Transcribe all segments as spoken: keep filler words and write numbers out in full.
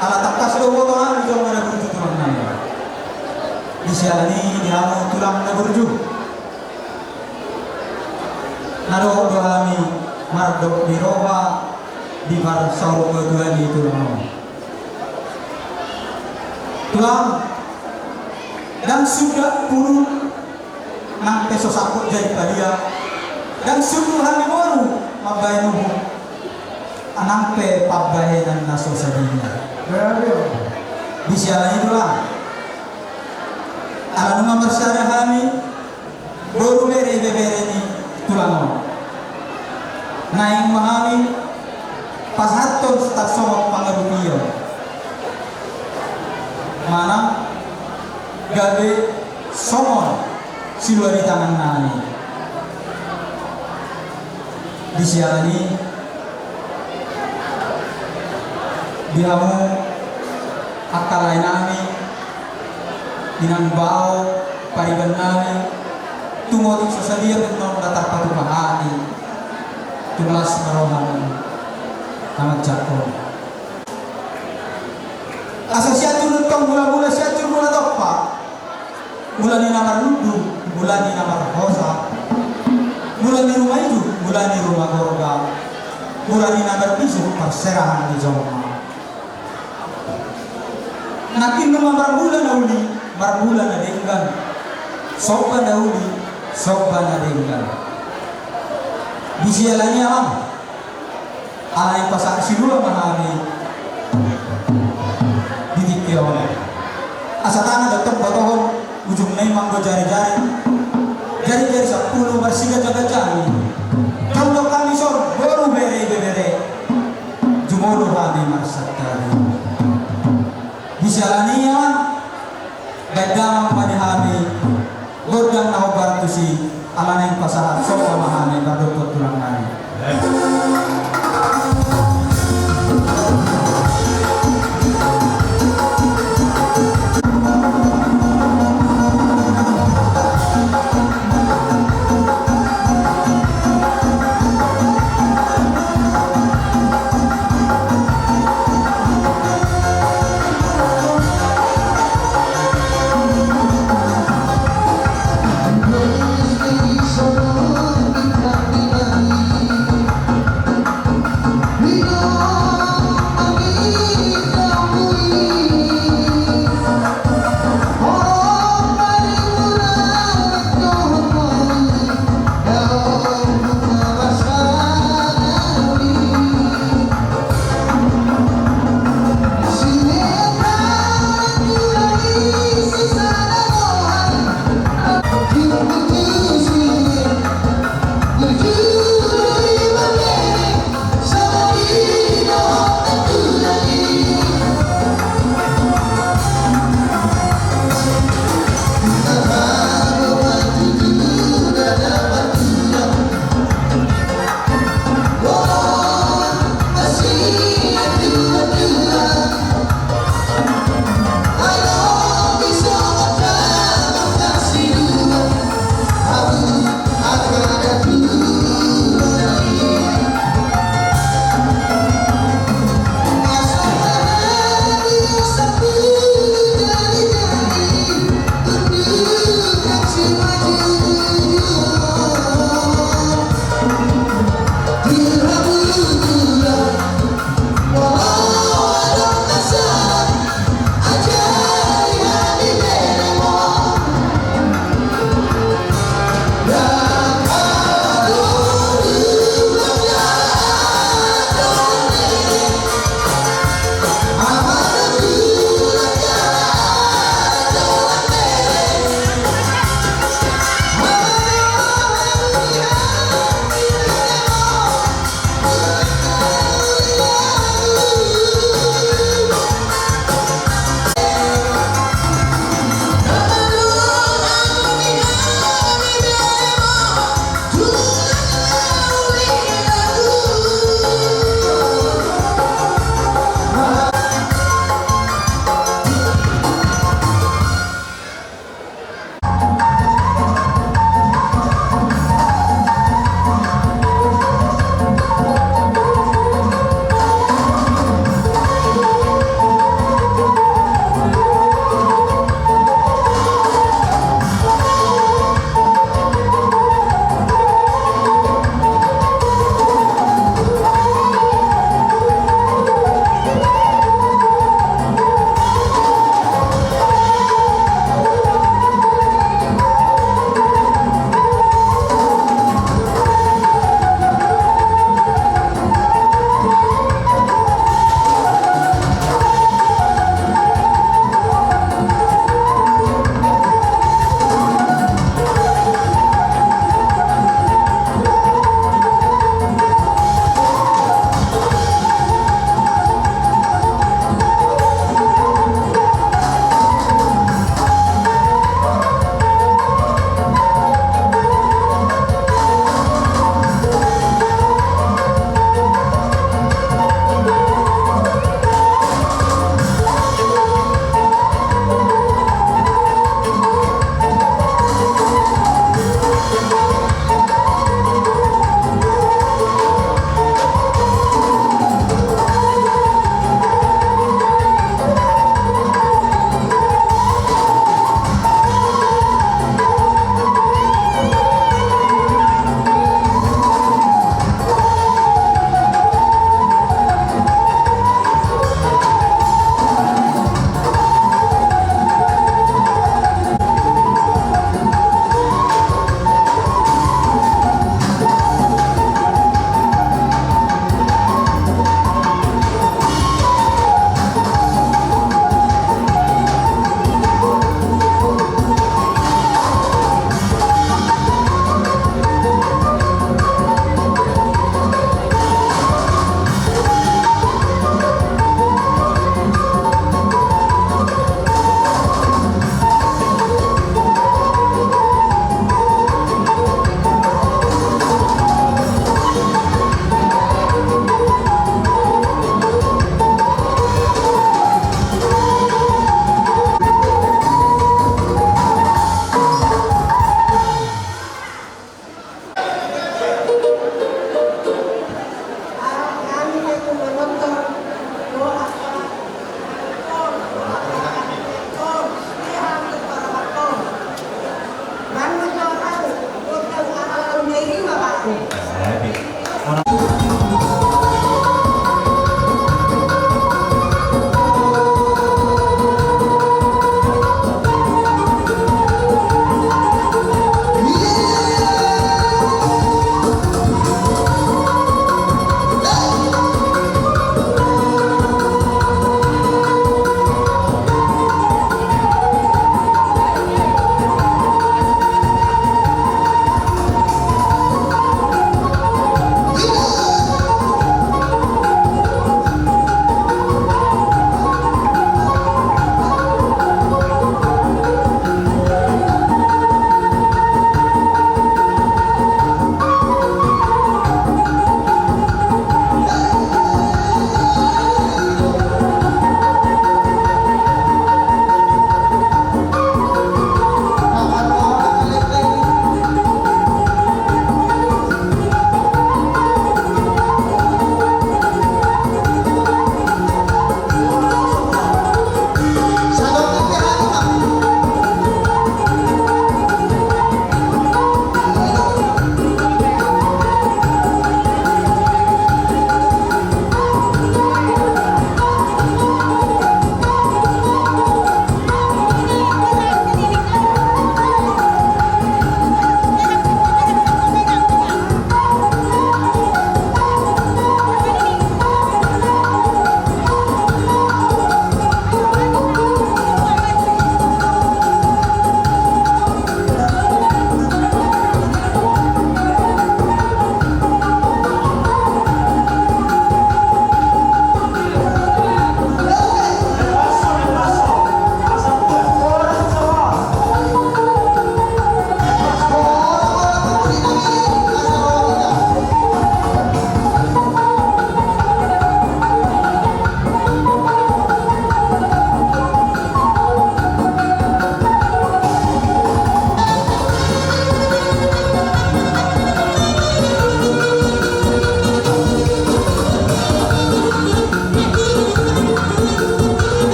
Ala tangkas do huboto hami jolma na burju tulang nami. Di siala ni i di hamu tulang na burju, na dohot do hami mardok di roha di parsaurmatuaon i tulang on. Tulang, ndang suda purun nang pe so sangkot jadi palia, ndang suda hami boru mambahen uhum nang pe pambahenan na so sadia. Di siala ni i tulang, ala nunga marsada hami boru, bere, ibebere ni tulang on, naeng ma hami pasahathon tarsongon pangarupion manang gabe songon silua di tangan nami. Di siala ni i di hamu angka lae nami, inang bao pariban nami, tung otik so sadia pe annon na tarpatupa hami, tung las ma rohami na manjangkon. Asa Sianjur do tong mula-mula, Sianjur mula tompa. Mula ni na marlundu, mula ni na marhosa, mula ni ruma ijuk, mula ni ruma gorga, mula ni na marbisuk parserahan ni jolma. Nangkin nunga marmula na uli, marmula na denggan, somba na uli, somba na denggan. Di siala ni i amang, ala naeng pasahat silua ma hami di tingki on. Asa tangkas do tong botohon ujungna i manggo jari-jari, jari-jari sampulu marsigaja-gaja i. Tong do hami son boru, bere, ibebere, jumolo hami marsantabi. Di siala ni i amang, baen damang ma di hami gondang na hombar tusi, ala naeng pasahat somba ma hami mardongan tulang nami.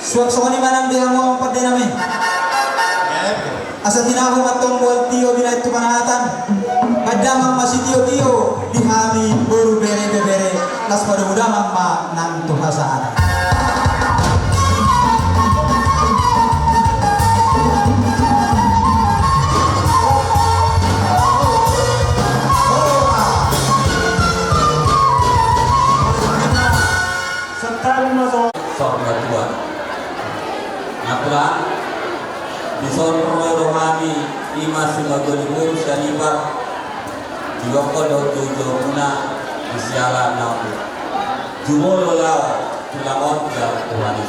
Suang songon i ma nang di hamu amang pande nami. Asa tinahu ma antong mual tio binahen tu panahatan. Baen damang ma sitiotio di hami boru, bere, ibebere. Las padomu damang ma nang tu hasahatan. Santabi ma so. Saur matua. Napuran, dison ro do hami, i ma simatua ni boru sian Ipar, didokkon dohot joujou muna di siala na jumolo lao tulang on jala Tuhan i.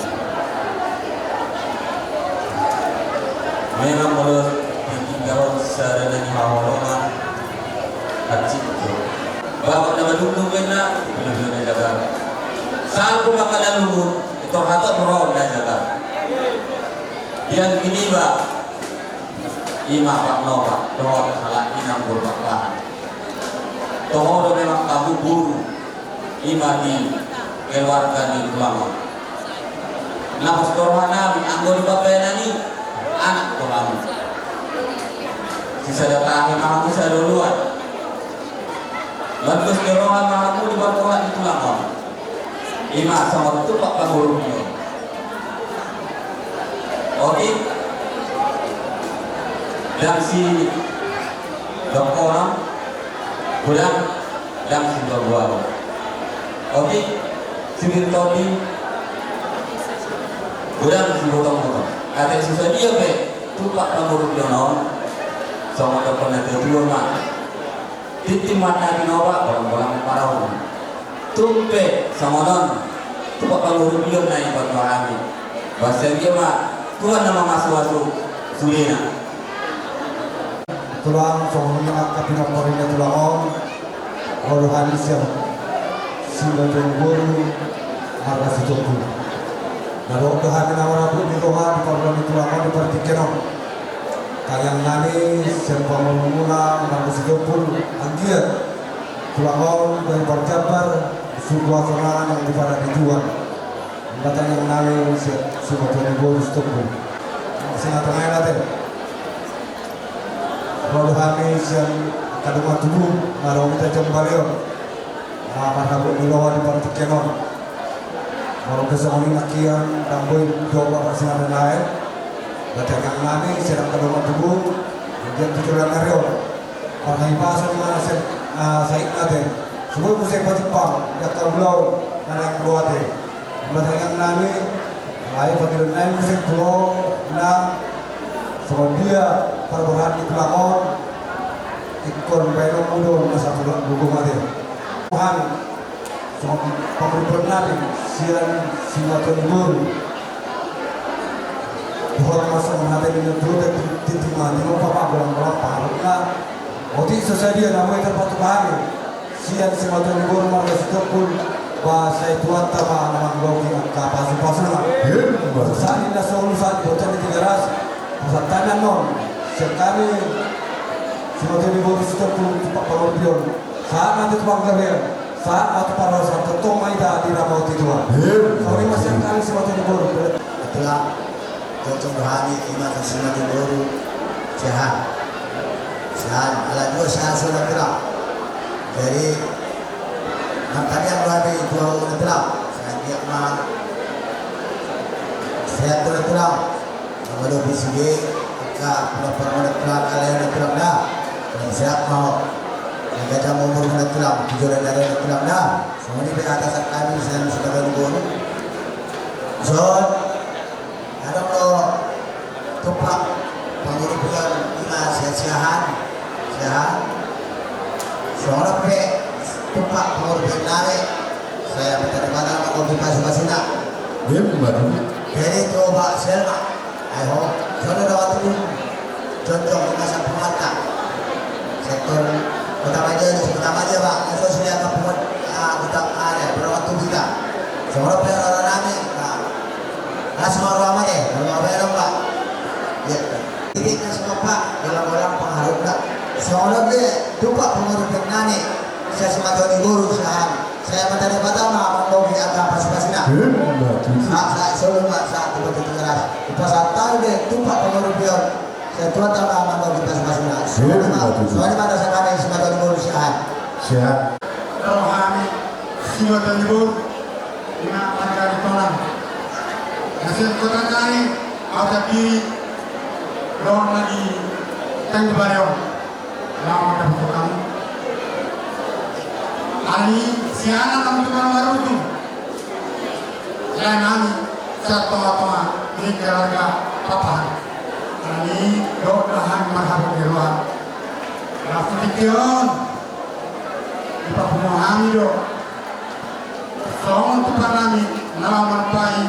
Memang molo ditinggalhon sada na nihaholongan, hansit do. Bapak na madungdung ninna, pinoduna jagar. Salpu mangkada luhut, Tor hatop ro na jaga. Dian giniba, i ma Pak Nopak dohot halak inang boru Pakpahan. Toho do memang hamu boru, i ma di keluarga ni tulang on. Na pos do roha nami anggo di pambahenan i, anak do hamu. Sisada tahe ma hamu sada oloan. Lantas ni roha ma hamu di partoha ni tulang on. I ma songon tumpak pangurupion. Oke. Dang sidokkonon, godang, dang siboaboaon. Oke. Sibirtoti, godang sibotongbotongon. Ate so sadia pe tumpak pangurupion on, songon dokkon na tuatua ma. Tintin ma na tinopa, bolangbolang ma parahuna. Tung pe songon on, tumpak pangurupion na dipatua hami. Boasa dia ma Tuhan na mamasumasu sudena. Tulang, songon i ma angka pinompar ni tulang on, ro do hami sian simatua ni boru marga Sitompul. Na dohot do hami na marhabot ni roha di parroha ni tulang on di partingkian on. Tangiang nami sian pangulumuna marga Sitompul, anggiat tulang on gabe marjambar, suku asonangan nang di padan ni Tuhan. I ma tangiang nami sian simatua ni boru Sitompul. Singkat tangiang nami. Ro do hami sian angka dongan tubu na ro hita jambaleon. Marhabot ni roha di partingkian on. Molo pe songon i nangkin ndang boi diopa parsingaran laen. Tangiang nami sian angka dongan tubu, anggiat tu joloan ni ari on marhahipason ma na sahit ate. Songon i muse patimbang di angka ulaon na naeng ro ate. Tangiang nami, ai panggilan nami muse tu ho, na songon dia parboruon ni tulang on, ingkon baenonmu do na satu gogo ate. Tuhan, songon pangurupion nami sian simatua ni boru. Dohot ma songon hata ni natuatua, tintin ma tinopa, bolangbolang pangarahutna. Otik so sadia na boi tarpatupa hami sian simatua ni boru marga Sitompul, ba sai Tuhanta ma na manggohi angka pasupasuna. Sahat ni na so ulos, sahat ni bocah ni Tigaras. Pasahat hami annon sian hami simatua ni boru Sitompul, tumpak pangurupion. Sahat ma tu panggabean, sahat ma tu parhorasan, tongtong ma hita diramoti Tuhan. Songon i ma sian hami simatua ni boru. Tulang, tongtong do hami, i ma simatua ni boru. Siahaan. Siahaan, ala dua siahaan so na tulang. Jadi, martangiang do hami tu hamu na tulang. Sai anggiat ma sehat tu na tulang. Molo bisi be angka pinompar na tulang, ale na tulang da. Sehat ma ho. Angka jam umur na tulang, tu joloan ni ari na tulang da. Songon i pe hata sian hami sian simatua ni boru. Songon adong do tumpak pangurupion, i ma siahaan, siahaan. Songon on pe tumpak pangurupion nami. Sai Amanta Debata ma manggohi pasupasuna. Ima tutu. Jadi tu Pak Selma. Ai ho, songon na dawa tubu. Jongjong, i ma sian punguanta. Sektor Kota Madya, Kota Madya, Pak. Ai so sudah ke punguan, ah, Kota, ah, ya, berapa tuh kita. Songon pe roha nami, Pak. Las ma roha ma, eh, roha ma, Pak. Ya. Jadi, kas ma, Pak, bolangbolang pangarahutna. Songon on pe tumpak pangurupion nami. Sian simatua ni boru, siahaan. Sai Amanta Debata ma manggohi Di angka pasipasina. Emma tutu. Sa, sa, solu ma, sa, tupa tutu keras. Dipasahat hami do tu Pak Pangurbion. Sai Tuhanta ma manggohi pasipasina. Emma tutu. Songon i ma na sangkap ni simatua ni boru Siahaan. Siahaan. Ro hami simatua ni boru. Ima marga Aritonang. Na sian kota Tani, au tapiri. Ro na di Tanjung Balai on. Laho mandapot hami. Alani sian na lam tu marutu. Lae nami sian tongatonga ni keluarga Pakpahan. Alani dohot na hami marhabot ni roha. Laos tingki on. Dipapungu hami do. Songon tupa nami na laho manumpai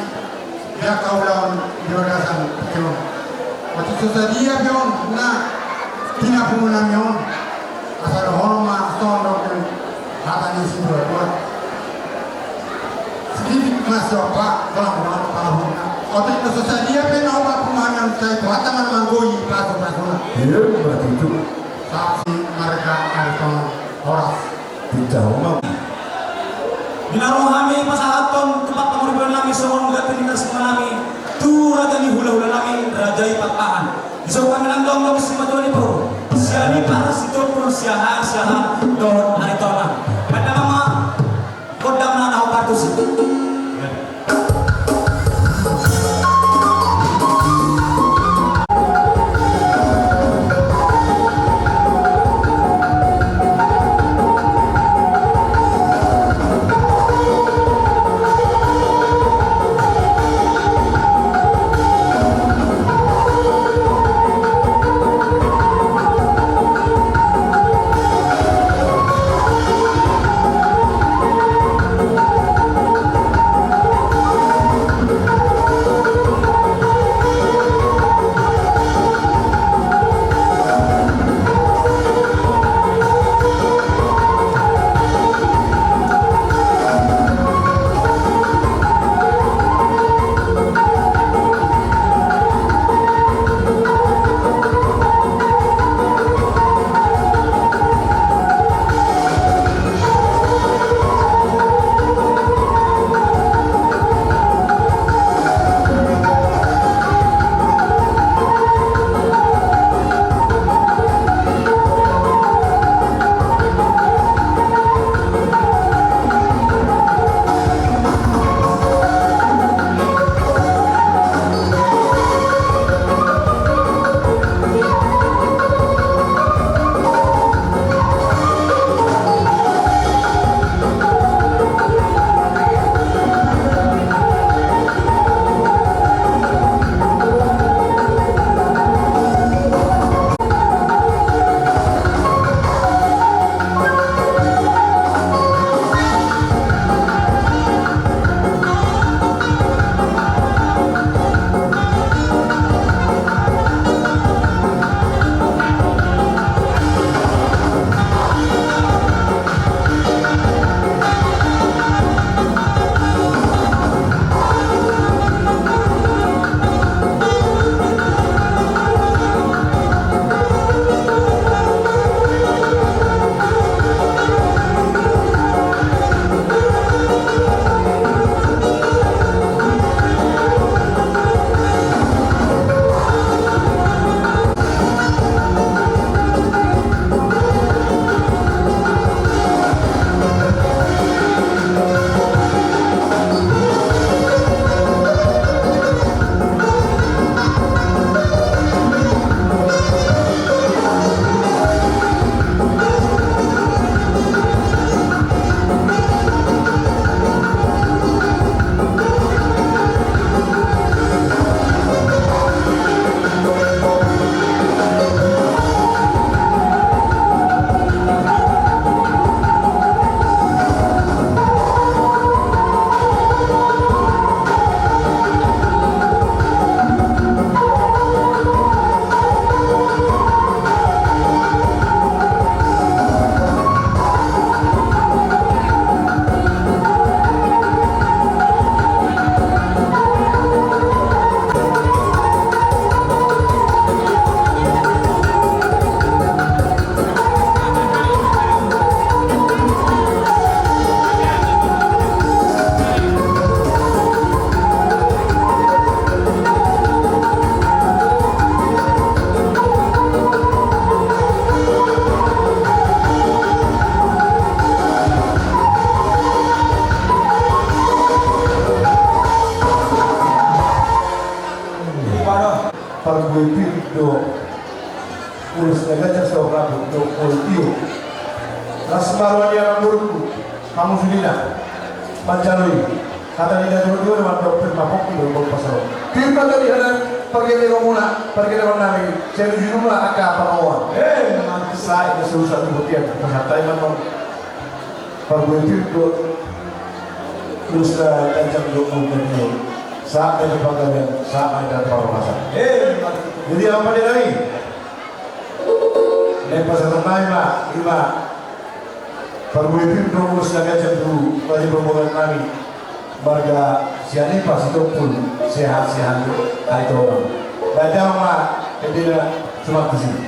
di angka ulaon di bagasan tingki on. Otik so sadia pe on na pinapungu nami on. Asa dohonon ma songon dok ni hata ni situatua. Sididik ma siompa, kolang kolang pahuna. Otik so sadia pe na opa pungu nami on sai Tuhanta ma na manggohi pasupasuna. Emma tutu. Saksi marga Aritonang, horas. Pinta homa. Di na ro hami pasahathon tu Pak Pangurbion nami songon ganti ni karsima nami tu raja ni hulahula nami Raja i Pakpahan. Di son hami nang jongjong simatua ni boru, sian i parsi tumpul Siahaan, Siahaan dohot Aritonang. Pandamang ma gondang na na hupartusi. Pir do ulos na ganjang, saur matua do ulos tio. Las ma roha ni amangborungku, hamu sudena, manjalo i. Hata ni natuatua do mandok: Pir ma pongki do, boru pasahat. Pir ma tadi hata pargellengonmuna, pargellengon nami, sai uju ma angka pangomoan. Eh, masa i na so usa tu botian, pasahat hami ma on. Parbue pir do ulos na ganjang do ulos na tio. Sahat ma di panggabean, sahat ma di parhorasan. Eh, jadi amang pande nami, naeng pasahaton nami ma, ima, parbue pir do ulos na ganjang tu raja parboruon nami, marga Sianipar Sitompul, sehat-sehat do, ai tolong. Baca ma, ende na sumak di sini.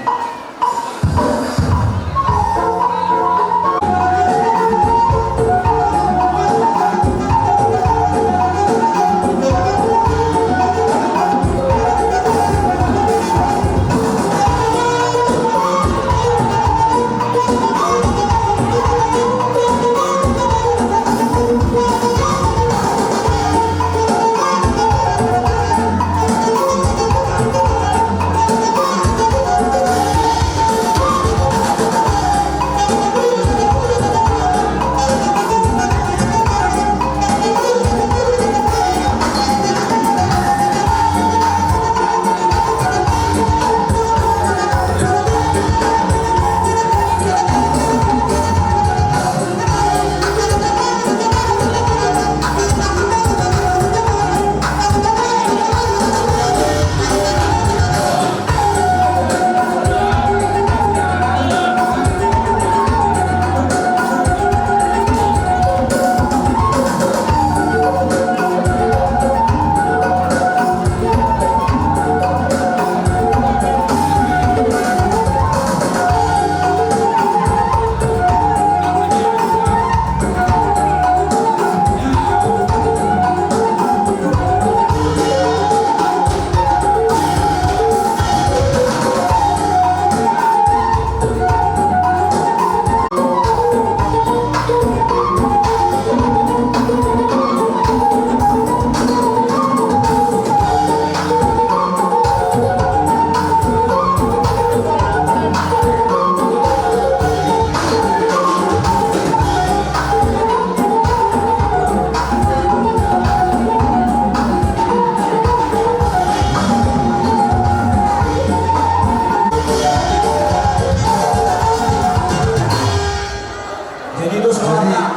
Jadi dos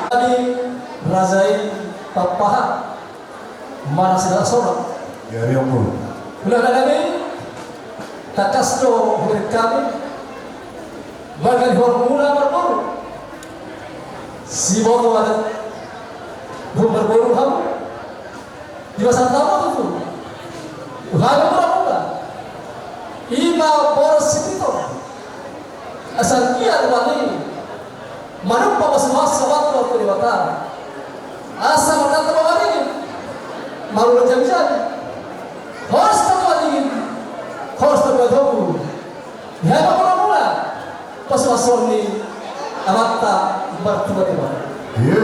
tadi raja i papaha. Mana sila sona. Ya, ya, Bro. Hulahula nami, tangkas do hubereng hami marga ni horongmuna marboru. Siboto adat, boru marboru hamu. Di masa tama tutu. Hulahula muna muna. Ima boru Sipiton. Asa ia rupani manumpak pasupasu sabat tu Debata. Asa markata ma maringi, marulak jamijami. Horas ma tu maringi, horas ma tu maringi. Ia ma muna muna pasupasu ni Amanta Martua Debata. Iya.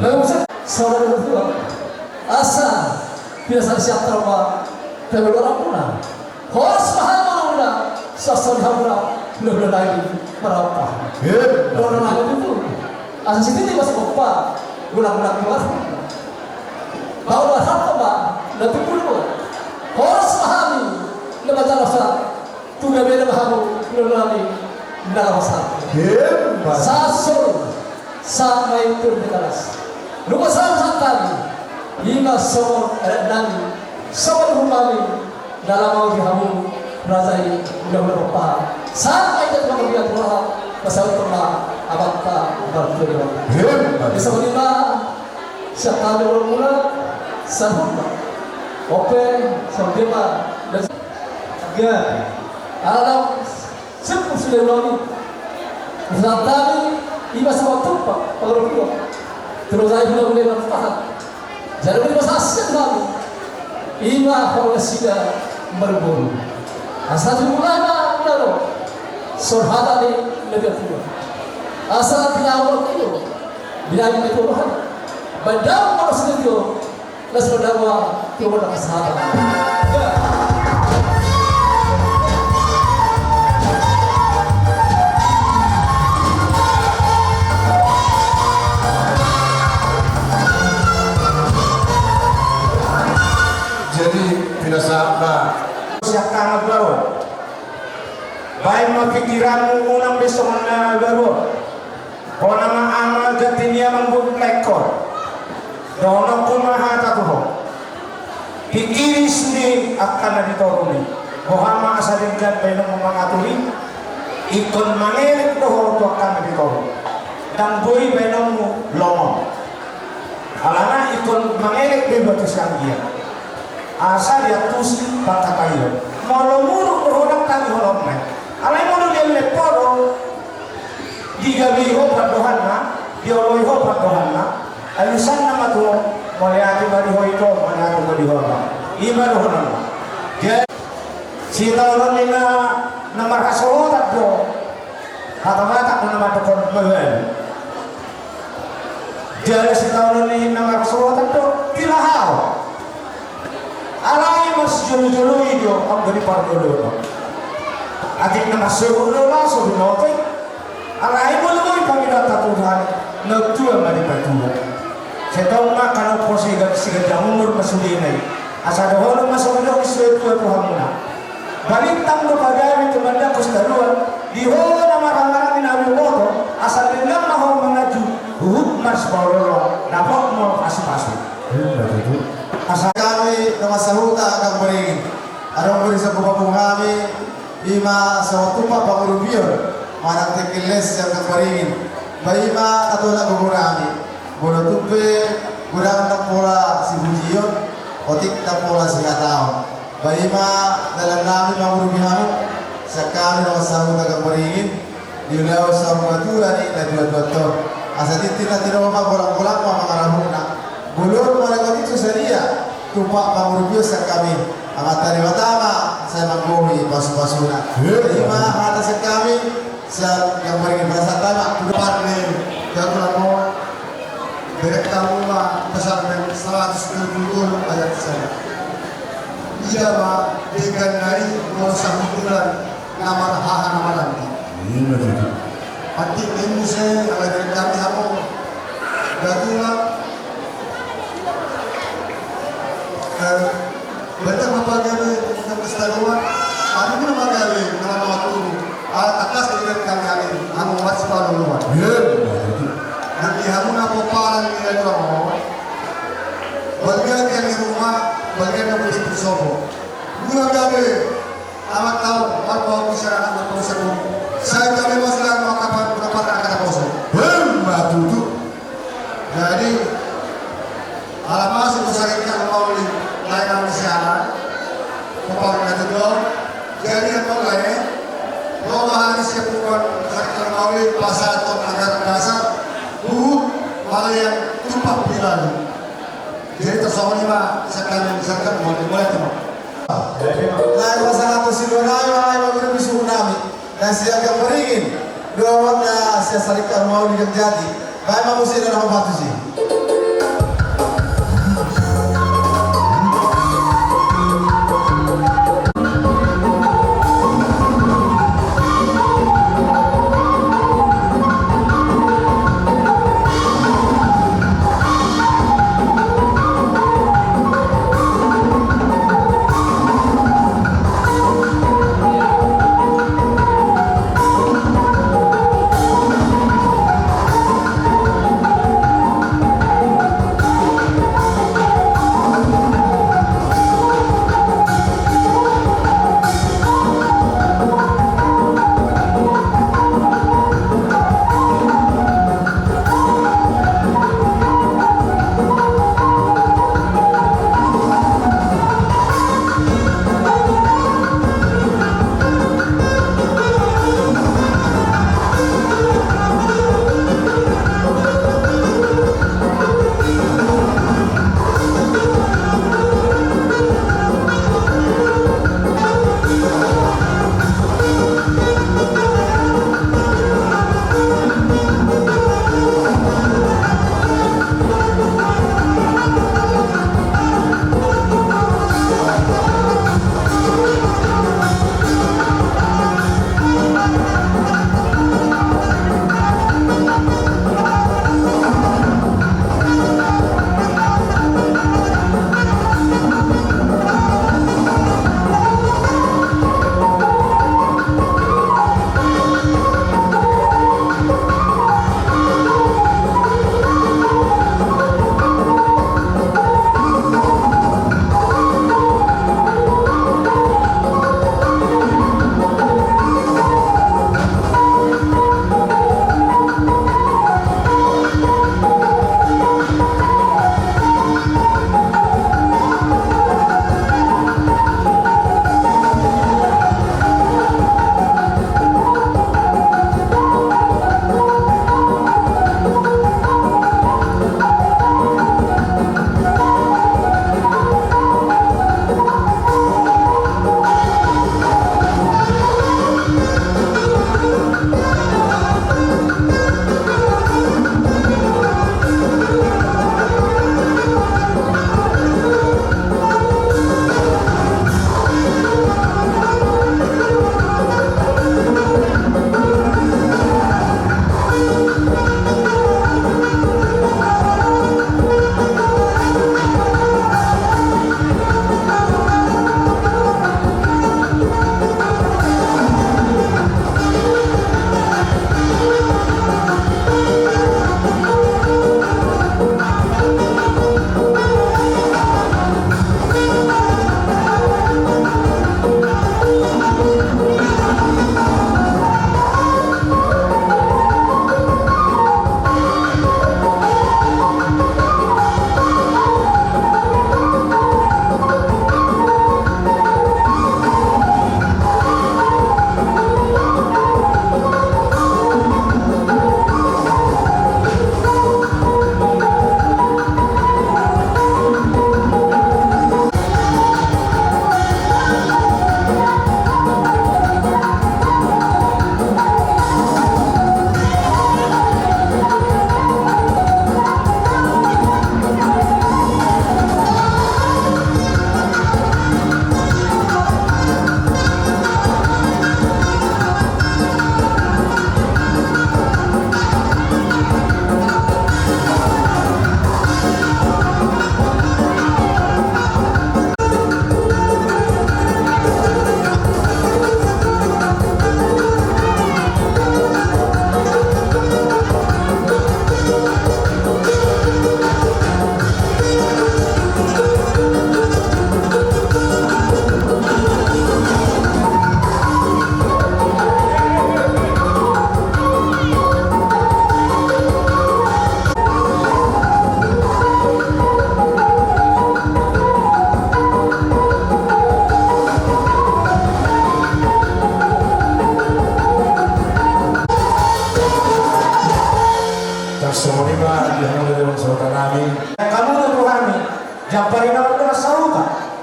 Lalu bisa saudara berdua. Asa tidak salah siap terima. Tapi orang muna. Horas ma hami muna, sasali hamuna, hulahula nami, marapah. Iya. Dohonon nami tutu. Asa sititi ma sipompa, ulang-ulang keluar. Mau marhata ma, na tumpul ma. Horas ma hami, na manjalo sa, tu gabe na ma hamu, hulahula nami, na lawas hami. Iya. Sasol. Sahat ma i tu di taras. Nunga sahat hami. Ima songon adat nami, songon uhum nami, na laho di hamu raja i, hulahula paham. Sahat ma i tu panggabean tu roha, pasahathon ma Amanta Martua Debata. Iya. Di songon i ma sian hami muna muna, sahat ma. Ope, songon i ma. Ga. Alam. Sempur sude ulaon i. Misalkan ima songon tumpak pangaruhon. Terus aja hulahula na tahan. Jadi ima sahat hami. Ima horas nasida marboru. Asa tu mulai ma ulaon. Songon hata ni na tua. Asa tu na tua. Bila na tua. Badan horas nasida. Las ma dama tu mata kasaba. Saba. Siap tangan baru. Baen ma pikiranmu, unang be songon na baru. Hona ma ama, ganti ni amang buk lekor. Dohononku ma hata tu ho. Pikiri sude angka na di toru i. Boha ma asa denggan baenonmu mangatur i. Ingkon mangelek do ho tu angka na di toru. Ndang boi baenonmu longon. Alana ingkon mangelek do iba tu sianggian. Asa diantusi pangkataion. Molo muruk do ho, ndang tagi holong na i. Alai molo dielek ho do, digabei ho pandohanna, dioloi ho pandohanna, alusanna ma tu ho, mauliate ma di ho ito, mauliate ma di ho ama. Ima dohononna. Jadi, sitaonon ni na, na marhasohotan do. Hata Batak ma na mandok on, mauliate. Jala sitaonon ni na marhasohotan do, pilahaon. Alai marsijolojolo i do anggo di parngoluon. Atik na marsogot do laho so binoto i. Alai molo boi pangidoanta Tuhan, na tua ma dipatua. Sai tong ma angka na umposo i, ganti siganjang umur ma sudena i. Asa dohonon ma songon i, sude tua tu hamuna. Balintang do pagabe tu mandangkus taluan, di ho na marhahamaranggi na boboto, asa denggan ma ho manganju, huhut marsipaolooloan, dapot ma pasupasu. Asa hami na marsahuta Gambor Ingin. Adong do dison hupapungu hami, ima songon tumpak pangurupion, manang tengkel les sian Gambor Ingin. Ba ima na tolap gogo nami. Molo tung pe godang ndang pola sipujion, otik ndang pola sihataon. Ba ima dalan nami mangurupi hamu, sian hami na marsahuta Gambor Ingin, di ulaon saur matua ni natuatua on. Asa tintin na tinopa, golanggolang ma pangarahutna. Bolon ma na otik so sadia, tumpak pangurupion sian hami. Amanta Debata ma sai manggohi pasupasuna. Ima hata sian hami, sian Gambor Ingin, pasahat ma tu depan ni Datu Lamo. Bereng hamu ma Psalmen seratus tujuh puluh ayat sada. Ida ma denggan na i molo sahundulan na marhaha na maranggi. Ima tutu. Pantingki muse, ala bereng hami hamu. Datu ma. Eh, Banyak ma pagabe, banyak pesta doa. Hamu na magabe, na mangatubu. Ala tangkas do ibereng hami, hami, hamu marsipaolooloan. Nanti hamu na pomparan ni natuatua on. Bagian na di ruma, bagian na di sopo. Mula gabe, amat tau, marpaopi sian anak marpaopi sian boru. Sai gabe ma sian angka parangkat na poso. Ima tutu. Jadi, ala masuk tu sarikat mauli, lain nami siaran, pembangunan gedung. Jadi, yang mau lain, mau bahas siap bukan sarikat mauli, pasal atau anggaran dasar, huhut, mauliate, tumpak pribadi. Jadi, tersongon i ma, sekali sarikat mauli, mulai tu. Lain pasangaphon sidua nami, lain ma guru bisuk nami. Na sian Gambor Ingin, dohot na sian sarikat mauli Gangjati. Baen ma muse na hombar tusi.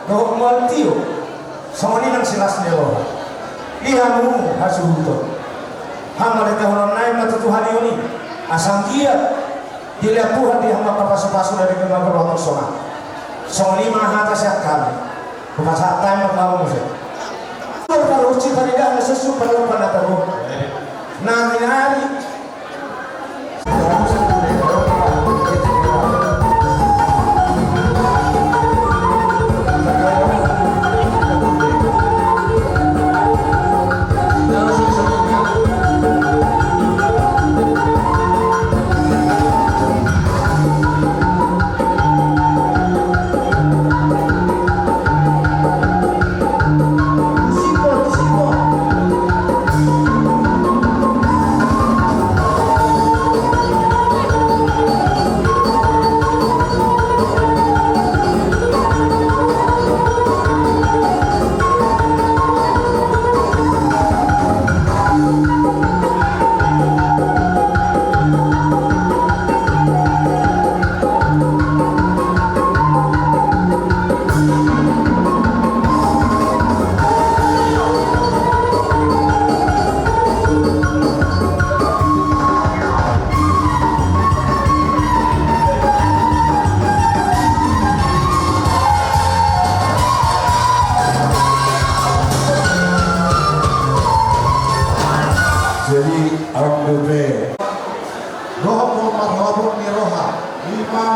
Dohot mual tio, songon i nang silas ni roha. Di hamu hasuhuton, hamarentahononnami ma tu Tuhan i, asa anggiat dilehon Tuhan di hamu angka pasupasu na denggan marhite sonang. Songon i ma hata sian hami. Hupasahat hami ma tu hamu muse. Parhunsi paridahan na sessu parlompan na tabo. Nari-nari. Jadi, aut dope. Dohot marhabot ni roha, ima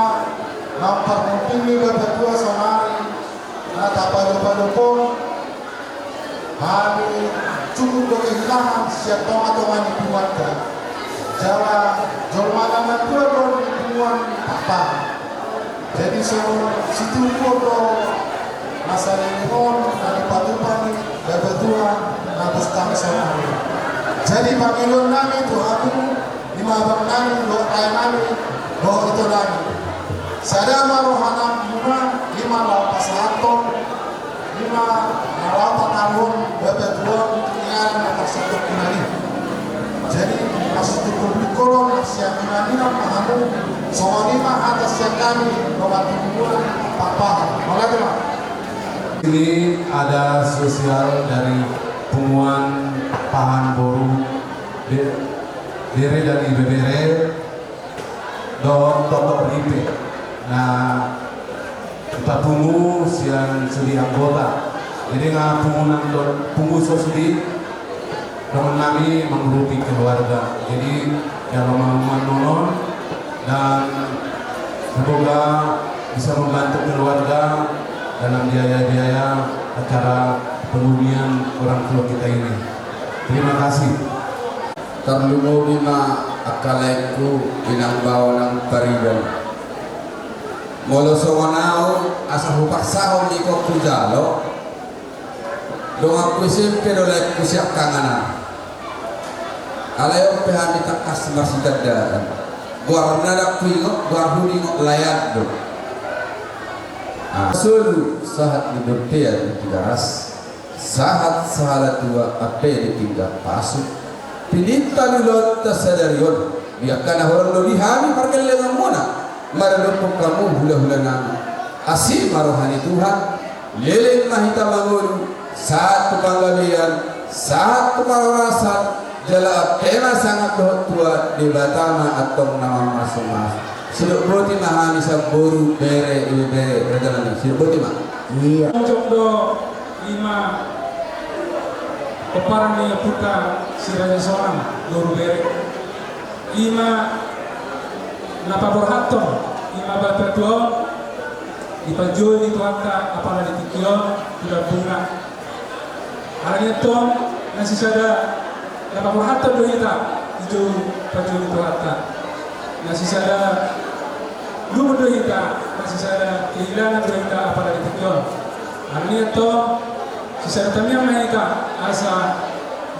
na parhunsi ni Bapatua saonari, na tapadopadophon hami, cukup do kehilangan sian tongatonga ni punguanta. Jala jolma na mandua do di punguan Pakpahan. Jadi songon situtu do na saleleng on na dipatupa ni Bapatua na bostang saonari. Jadi pangidoannami tu hamu, ima abangnami dohot rajanami dohot itonami, sada ma rohanami, ima laho pasahathon, ima laho pataruhon Bapatua on tu inganan na tarsongon i. Jadi, asa tungkol-tungkol on sian inganan ma hamu. Songon i ma hata sian hami, dongan tu punguan Pakpahan. Mauliate ma. Ini ada sosial dari punguan Pakpahan, boru, be-, bere dan ibebere, dohot toto ripe. Nah, Tapungu sian sude anggota. Jadi nga pungu nang do, pungu so sude dongan nami mangurupi keluarga. Jadi jalo ma punguan on, dan semoga bisa membantu keluarga dalam biaya-biaya acara penghunian orang tua kita ini. Terima kasih. Tarlumobi ma angka laengku, inang bao nang pariban. Molo songon au, asa hupaksahon ingkon hujalo, donganku S M P do laengku siangkangan an. Alai on pe hami tangkas marsitandaan. Goarna ndang huingot, goar hudingot Laean do. Ah, solu sahat ni bontean di Tigaras. Sahat sahala tua ampe di pinggan pasu. Pininta ni ulaonta sadari on, di angka na hurang lobi hami pargellengonmuna maradophon hamu hulahula nami. Asi ma roha ni Tuhan, leleng ma hita mangolu, sahat tu panggabean, sahat tu parhorasan, jala ampe ma sangap dohot tua, Debata ma antong na mamasumasu. Sidok boti ma hami sian boru, bere, ibebere, raja nami. Sidok boti ma. Iya. Ujung do ima pomparan ni ompunta si Raja Sonang, boru, bere. Ima na paborhathon, ima Bapatua on, dipanjou ni Tuhanta apala di tingki on tu lambungna. Alani i antong na sisada na paborhathon do hita dijou panjou ni Tuhanta. Na sisada lungun do hita, na sisada kehilangan do hita apala di tingki on. Alani i antong sisada tangiang ma hita asa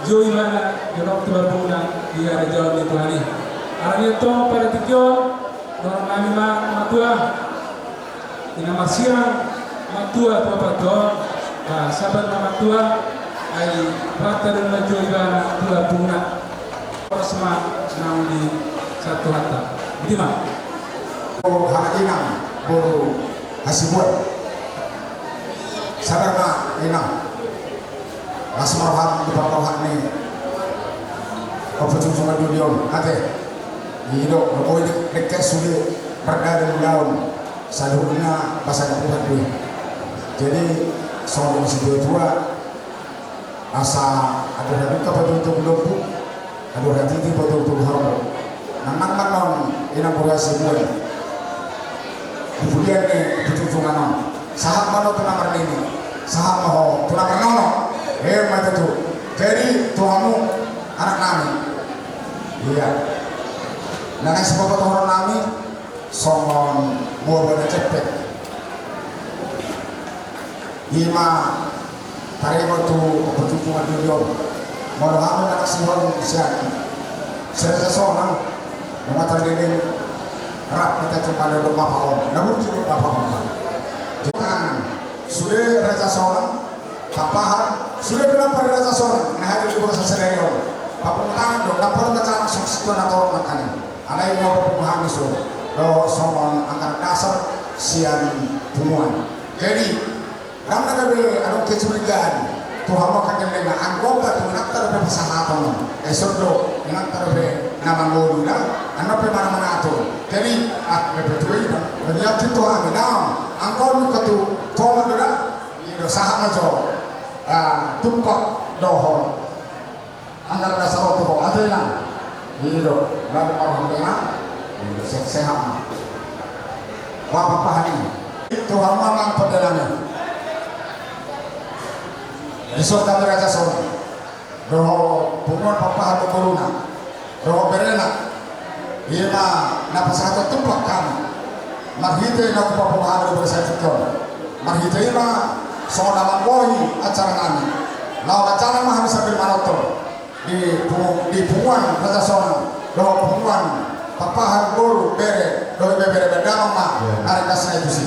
jou ibana jonok tu lambungna di harajaon ni Tuhan i. Alani i antong pala di tingki on dohonon nami ma tu matua. Inna marsilang matua tu apak on, ba sabar ma matua, ai rata do na jou ibana tu lambungna. Horas ma naung di satu hata. Boti ma. O hamakinang boru Hasibuan. Sabar ma, Inang. Las ma roham di parrohani. Opo, jujur ma dulu on, ate. I do, na boi dengke sude, pardada ulaon. Saluhutna basa ni Tuhan do i. Jadi, songon situatua, asa adong na dungka patugtug lombu, adong na titi patugtug horbo. Nang nang manon, Inang boru Hasibuan. Di pudian ni pitutungan on. Sahat ma ho tu na marnini. Sahat ma ho tu na marnono. Emma tutu. Jadi, tu hamu, anak nami. Ia. Na naeng sipatupahonon nami, songon boa-boa na jempek. Ima taringot tu pitutungan dulu on. Molo hami manang sihol sian si Raja Sonang, nunga tardenggan rap hita cuma ada dua papa on. Na burju dua papa on. Jangan sude Raja Sonang, Pakpahan, sude pe na pari Raja Sonang, na hadir di bagasan sadari on. Papungu tangan do, na pari na calang suksuk tu na torop nangkaning. Alai mau papungu hami so, do songon anggaran dasar sian punguan. Jadi, Ndang na gabe adong kecurigaan tu hamu angka gellengna, anggo pe tu inanta dope pasahaton on. Ison do inanta dope na mangolu da, annon pe manang mangatur. Jadi, ah, dope tu i da, berarti tu hami da, anggo on pe tu tomat do da. I do sahat ma jo, ah, tumpak dohot anggaran dasar on tu ho, ate Inang. I do, lalu marhamba Inang. I do, sehat-sehat ma. Bapak Pahani. Tu hamu amang pande nami. Dison hami Raja Sonang. Dohot punguan Pakpahan dohot boruna. Dohot berena. Ima na pasahaton tumpak hami. Marhite na hupapungu hami di bagasan tingki on. Marhite ima songon na manggohi acara nami. Laho manjalang ma hami sambil manonton. Di pu-, di punguan Raja Sonang, dohot punguan Pakpahan boru bere, dohot ibebere, bere damang ma. Iya. Na ringkasna i tusi.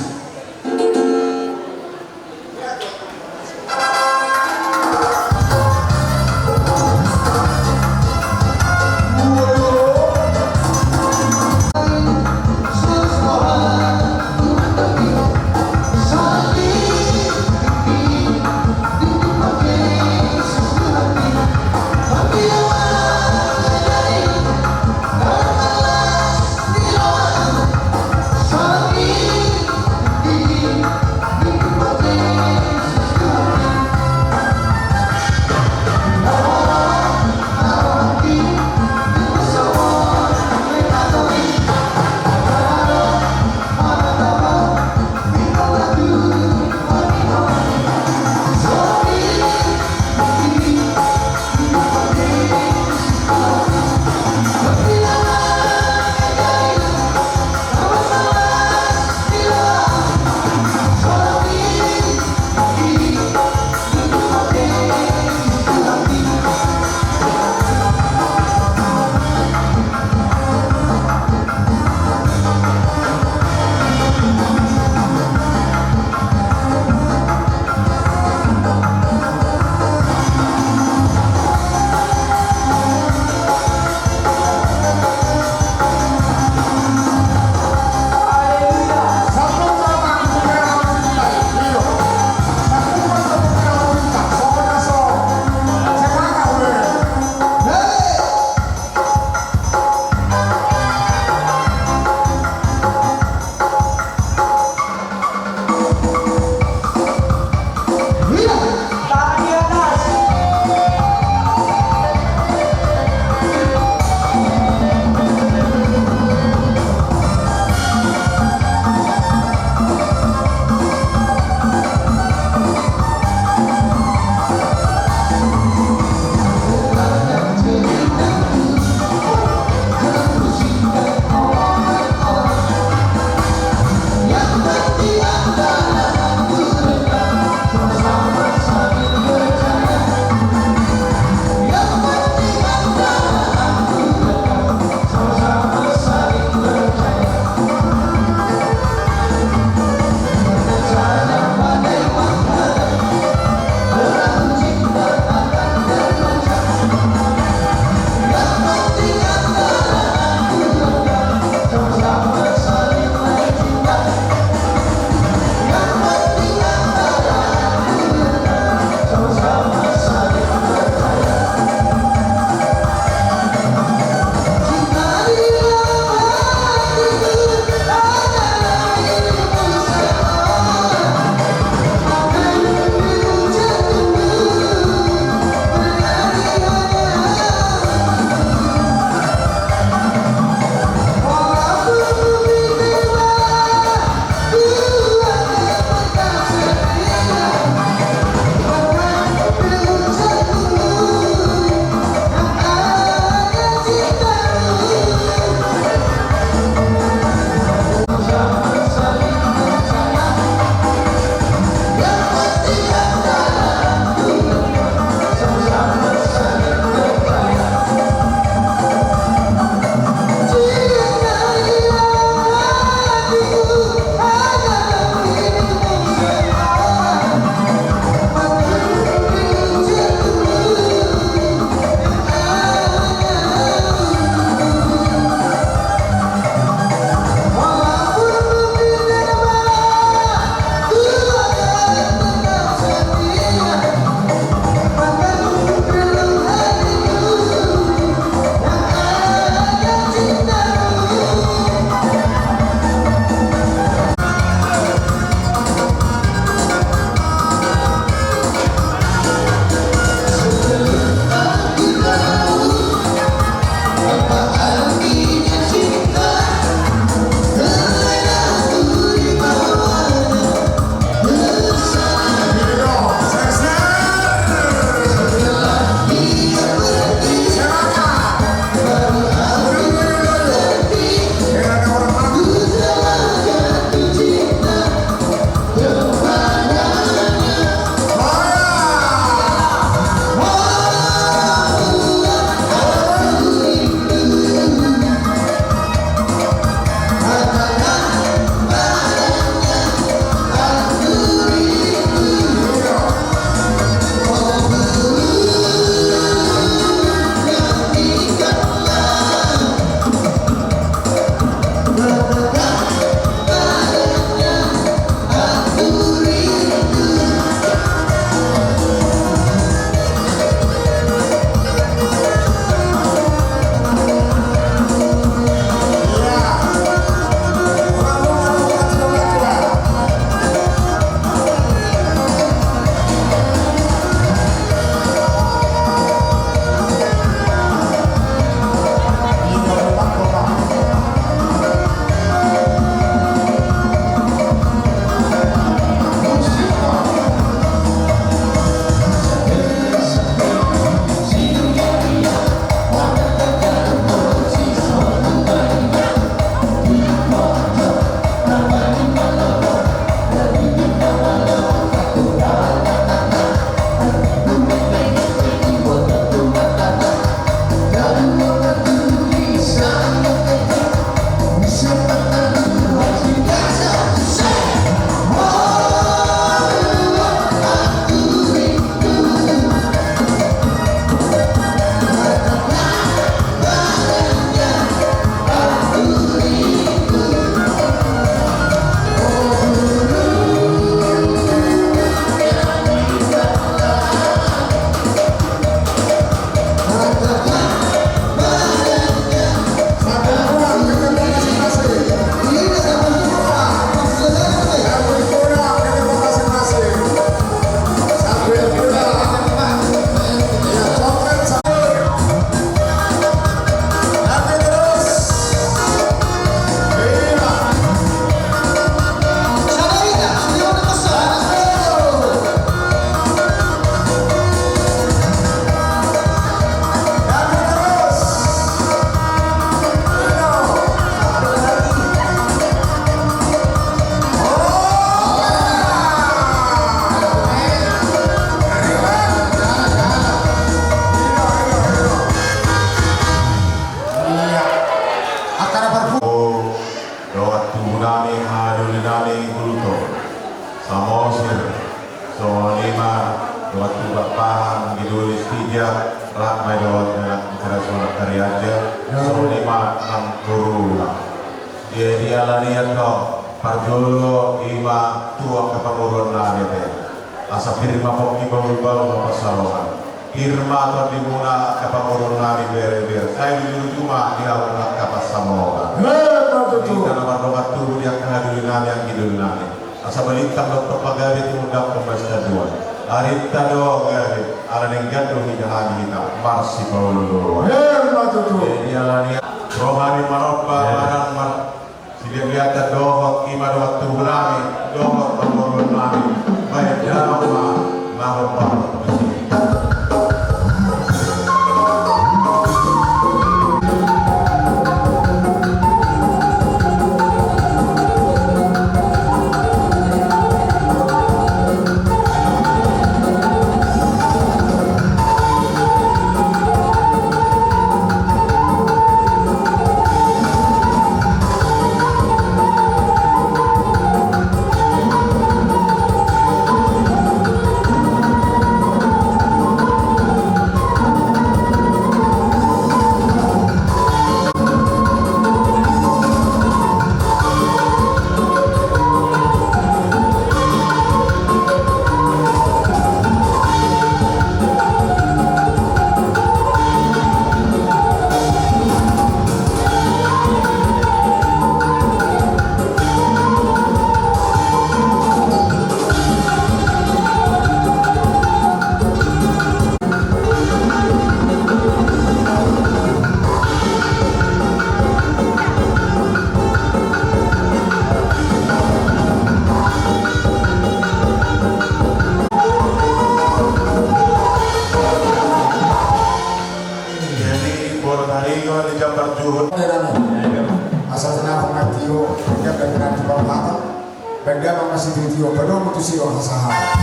Ima dohot tu Pakpahan, Gidul Istijak, rap ma i dohot anak Karaja Sonang Kariaja, songon i ma nang boruna. Jadi alani i antong, parjolo ima tu angka pamoruon nami pe. Asa pir ma pongki, bahulbahul ma pansalongan. Pir ma tondimuna angka pamoruon nami, berber. Sai luju-luju ma di hamu angka pansamotan. Emma tutu. Hita na mardongan tubu di angka hadoli nami, angka gidul nami. Asa balintang dohot pagabe tumundalhon ma sian Tuhan. Arinta do gabe, ala denggan do hita hami hita marsipaolo-oloan. Emma tutu. Jadi alani i, roha ni manomba, emma, marang mar-, siliat-liatan dohot ima dohot tubu nami, dohot pamoruon nami, bahen damang ma na hombar tusi. Jadi, boru taringot di jambar juhut. Asa senang mati, oh, ya, dan nanti bapak. Baen damang ma situtu, padomu tusi, oh, hasaha.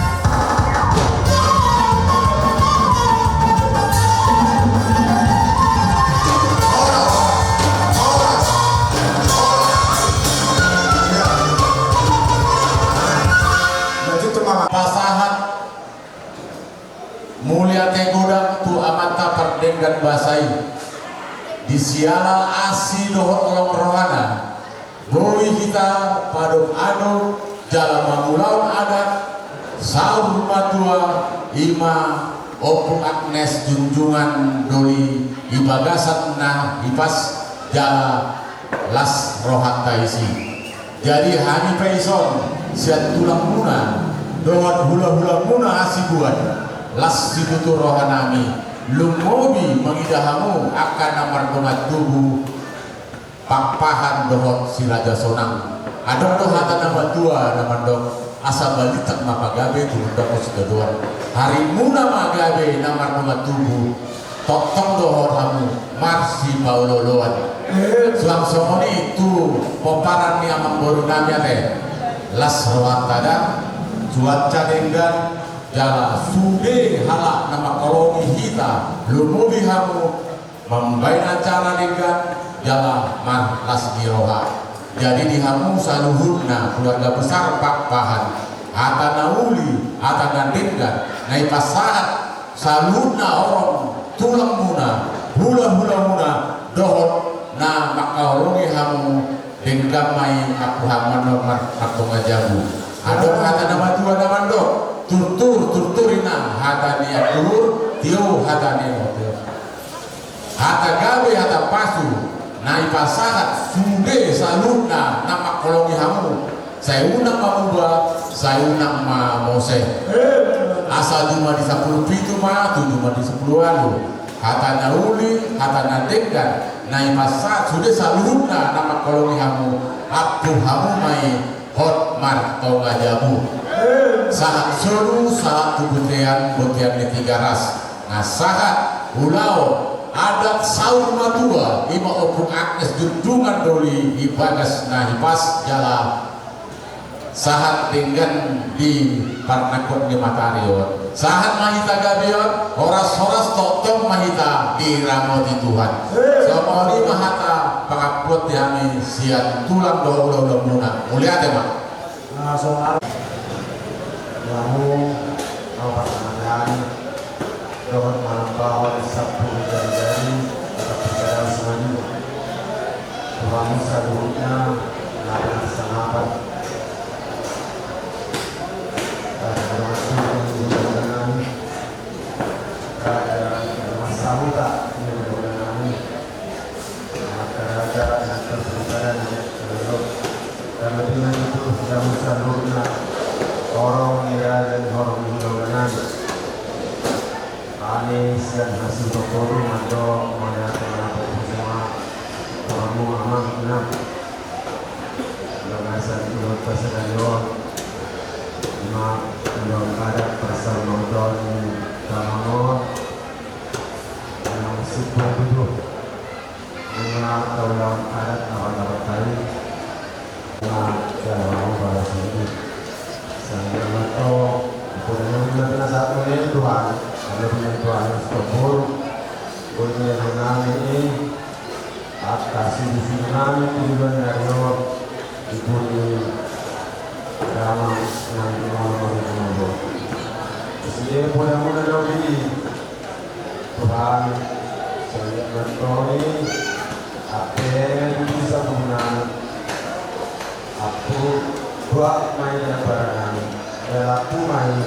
Pasahat mauliate godang tu amanta pardenggan basa i. Di siala asi dohot holong rohana, boi hita paadop-adop jala mangulahon adat saur matua, ima Ompu Agnes Junjungan Doli di bagasan na hipas jala las rohanta disi. Jadi hami pe dison sian tulangmuna dohot hulahulamuna Hasibuan, las situtu rohanami, lumobi mangida hamu angka na mardongan tubu Pakpahan dohot si Raja Sonang. Adong do hata na matua na mandok, asa balintang ma pagabe tumundalhon sitadoan. Harimuna ma gabe na mardongan tubu, tongtong dohot hamu marsipaolo-oloan. Suang songon i tu pomparan ni amangboru nami ate. Las rohanta da, cuaca denggan, jala sude halak na mangkaholongi hita, lumobi hamu mambahen acara denggan jala marlas ni roha. Jadi di hamu saluhutna keluarga besar Pakpahan, hata na uli, hata na denggan na ipasahat saluhutna horong tulangmuna, hulahulamuna dohot na mangkaholongi hamu, denggan ma i ampuhon hamu na mar-, martonga jabu. Adong hata na matua na mandok, turtur, turtur inang hata ni anduhur, tio hata ni anduhur. Hata gabe, hata pasu na ipasahat sude saluhutna na mangkaholongi hamu, sai unang ma muba, sai unang ma mose. Asa juma di sampulu pitu ma tu juma di sampulu ualu. Hata na uli, hata na denggan na ipasahat sude saluhutna na mangkaholongi hamu, ampuhon hamu ma i hot martonga jabu. Sahat solu, sahat tu bontean, bontean ni Tigaras. Na sahat ulaon adat saur matua, ima Ompu Agnes Junjungan Doli di bagas na hipas jala sahat denggan di parnangkok ni matari on. Sahat ma hita gabe on, horas-horas tongtong ma hita diramoti Tuhan. Songon i ma hata pangampuon di hami sian tulang dohot hulahulamuna. Mauliate ma. Nah, songon i. Hami sian hasuhuton boru mandok mauliate ma tu hamu amang inang. Bagasan ulaonta sadari on, ima ulaon adat parsaurmatua ni damang on, damang Sumber Tuduh. Ima ulaon adat na mardapot tadi. Ima jalo balas ini. Sangga mato, ipuna nami na pinasahat ni Tuhan, ada punya Tuhan yang setombor, punya nami ini, atas ini nami tujuan dari Allah, ipuna nami nang di mana mana. Sini punya mana lagi. Tuhan, sangga mato ni, ape na bisa guna, apu, buat main apa nami, belaku main,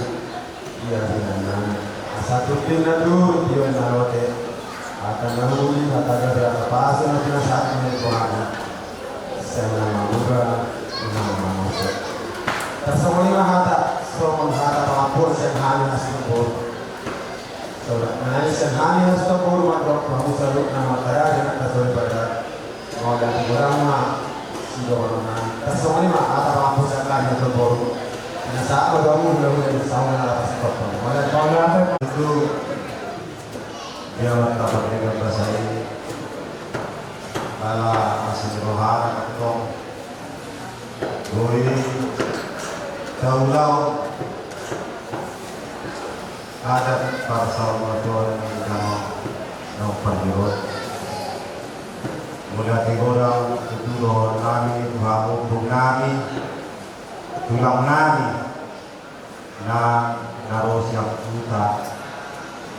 ia bilang nami. Asa tutin na dur, dia na lote. Akan nami, kata dia berapa pasal, nanti na satu ni Tuhan. Sangga mamuga, sangga mamuga. Tarsongon i ma hata, songon hata pangampur sian hami na setombor. Songon i ma hata sian hami na setombor mandok tu hamu saluhutna ma taraja na kasoi pada. Mauliate godang ma sidohonon nami. Tarsongon i ma hata pangampur sian hami na setombor. Pinasahat ma tu hamu hula-hula ni saungan na lapas i. Mauliate. Mauliate. Itu. Dia martapak dengan basa i, ala asi ni rohana tong. Boi taulahon adat parsaurmatuaon ni damang na parjolo. Mauliate godang tutu dohonon nami tu hamu ompung nami, tulang nami. Na, na ro sian huta,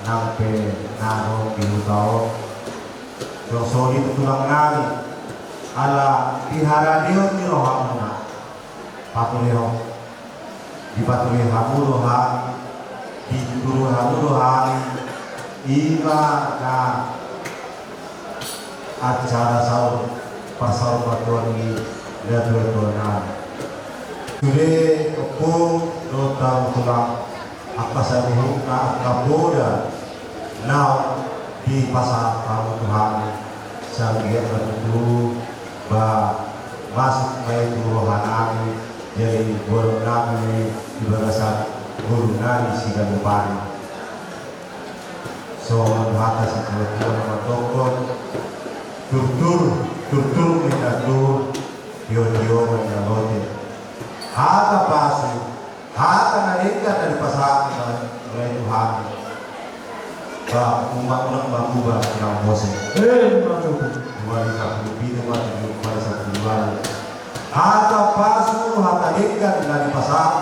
nang pe na ro di huta on. Songon i tu tulang nami, ala di haradeon ni rohamuna, patulehon, dipatulehon hamu do hami, dituturi hamu do hami, ima na acara saur, parsaurmatuaon ni natuatua nami. Sude ompung dohot tulang, angka saluhutna angka poda naung dipasahat hamu tu hami, sai anggiat ma tutu ba masuk ma i tu roha nami, jadi godang nami di bagasan ngolu nami siganup ari. Songon hata situa-tua na mandokkon, turtur, turtur ma indahan, tio-tio ma indahan lote. Hata pasu, hata na denggan na dipasahat Tuhan. Ba, unang ma muba sian mose. Ima tutu. Dua ribu dua puluh pitu ma tutu, dua ribu dua puluh. Hata pasu, hata denggan na dipasahat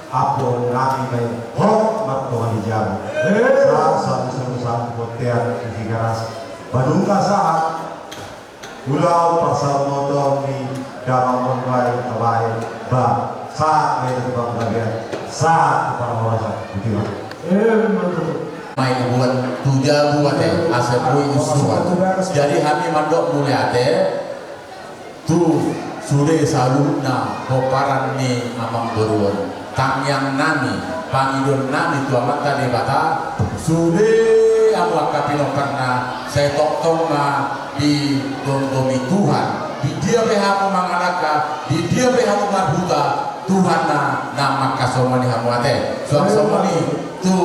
Ampu nami ma i, hot martonga di jabu. Eh. Sa, sa, sa, sa, bontean di Tigaras. Madungka sahat. Ulaon parsaurmatuaon ni damang on ma i tabaen. Ba, sahat ma i tu panggabean. Sahat tu parhorasan. Boti ma. Eh, mantap. Ma i buat tu jabu ate, asa boi usuan. Jadi hami mandok mauliate. Tu sude saluhutna pomparan ni amangboru on, tangiang nami, pangidoan nami tu Amanta Debata, sude hamu angka pinomparna, sai tongtong ma digomgomi Tuhan, di dia pe hamu mangalangka, di dia pe hamu marhuta, Tuhan na, na manghasomani hamu ate. Suang songon i tu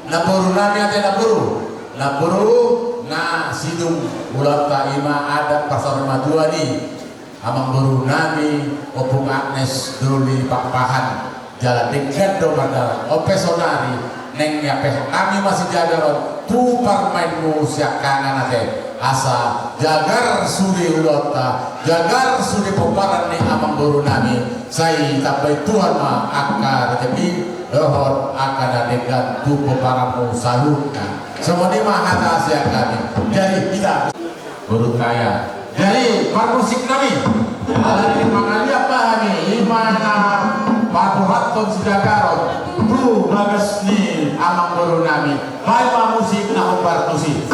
namboru nami ate, namboru. Namboru, na sidung ulaonta i ma adat parsaurmatuaon ni amangboru nami, Ompung Agnes Doli Pakpahan, jala denggan do mardalan. On pe saonari, naeng niampehon nami ma sijagar on tu parumaenmu siangkangan ate. Asa jagar sude ulaonta, jagar sude pomparan ni amangboru nami, sai tambai Tuhan ma angka rejeki dohot angka na denggan tu pomparanmu saluhutna. Songon i ma hata sian hami. Jadi hita. Boru Kaya. Jadi parmusik nami. Alani mangaliat ma hami, i ma na paboahon sijagaron tu bagas ni amangboru nami. Baen ma musik na hombar tusi.